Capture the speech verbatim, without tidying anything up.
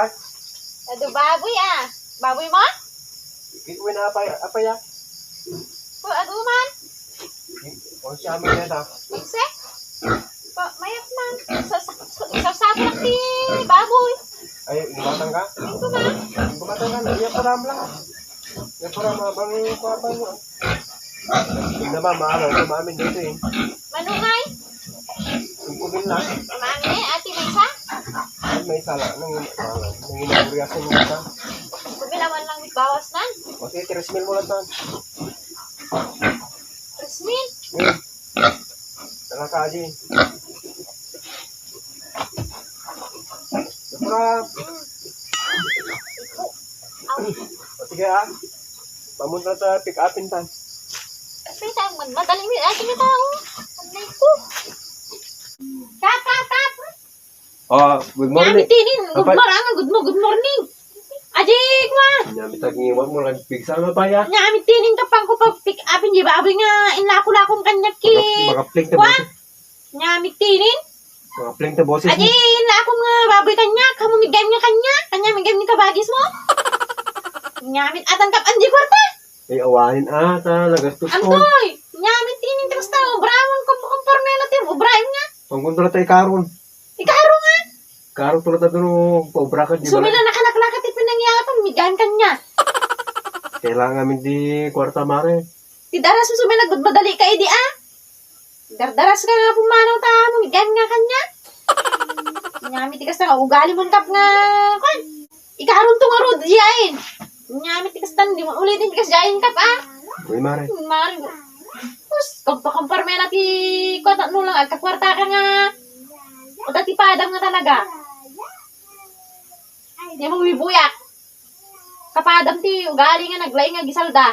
Adu baboy, ah. Baboy mo? Ikit mo na apay, apay, ah. Ko, adu man. O, siya mo na ta. Ikse? Pa, mayat man. Sa, sa, sa, sa, sa, ti baboy. Ay, gumatang ka? Ito na. Gumatang ka, iya pa ram lang. Iya pa ram, abang ko, abang mo. Hindi naman, maano, ito mamin dito eh. Manungay? Ang kubil na. Mami, ati, may isa? Ay, may isa lang. Nang, ah, nang inauriasan mo isa. Kubil, awan lang, may bawas na. O, sige, tres mil mo lang, tan. Tres mil? Eh. Tara ka, Aji. Tara. O, sige, ah. Pamunta ta pick upin tan. Ay, saan man? Madali mi, ay, sige tao. Anay ko. Tap, tap, tap. Oh, good morning. Nyamit tinin. Good morning. Good mo-, good morning. Aji, kwa. Nyamit tag ngiwat mo, nagpigsa nga pa ya. Nyamit tinin ka pang ko pag pick upin di baboy nga inlako-lakon kaniak ki. Mga, mga plink na Kwa. Nyamit tinin. Mga plink ta boses mo. Adi, inlakon nga baboy kaniak, kamu miggayam nga kaniak, kaniak miggayam ni kabagis mo. Nyamit atan kap-an di kwarta. Ay, awanen, ah, ta, nagastos ko. Antoy, nyamit tinin ti kasta, obramon, kom-, komporme na ti obraem nga. Pangkontra ta ikaron. Ikaro nga. Karo tulo ta duno, paobra ka, di ba? Sumila nakalaklaka ti pinangyatan, miggayam kaniak. Kailangan amin di kwarta, mare. Ti daras mo sumila, gud madali ka idi, ah. Dardaras ka nga pumanaw ta, mo, miggayam nga kaniak. Nyamit ti kasta nga ugali mo kap nga, kwan. Ikaron to nga rod, diyain. Nyamit ti kasta, di mo ulitin ti kas diyain kap, ah. Uy, mare. Mare. Us, kompa-, komparme na ti, kwan, no lang, agkakwarta ka nga. O, ta ti padam nga talaga. Di mo bibuyak. Kapadam ti ugali nga naglaing nga gisalda.